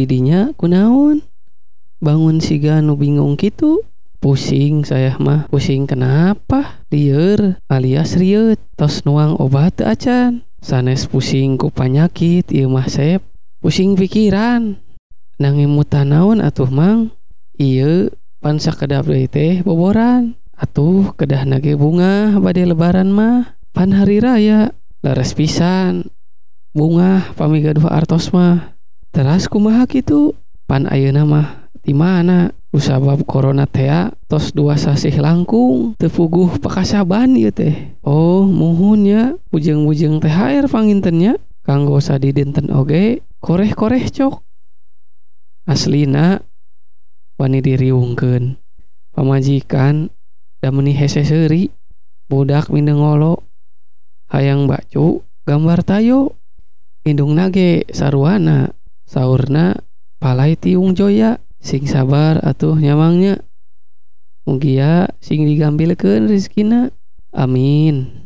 didinya kunaon? Bangun siga nu bingung kitu. Pusing saya mah, pusing kenapa? Lieur alias rieut, tos nuang obat teu acan. Sanes pusing ku panyakit ieu mah Sep, pusing pikiran. Nang ngemutan naon atuh Mang? Ieu pan sakedap deui teh boboran. Atuh kedahna ge bungah bade lebaran mah, pan hari raya leres pisan. Bungah pami gaduh artos mah. Teras kumaha kitu? Pan ayeuna mah di mana? Kusabab corona tea tos 2 sasih langkung teu puguh pakasaban ieu teh. Oh muhun nya bujeng-bujeng THR panginten nya kanggo sadidinten oge koreh-koreh cok. Aslina wani diriungkeun. Pamajikan da meuni hese seuri, budak mindeng ngolo hayang bacu gambar tayo. Indungna ge saruana saurna palai tiung joya. Sing sabar atuh nyamangnya. Mugia sing digambilkeun rezekina. Amin.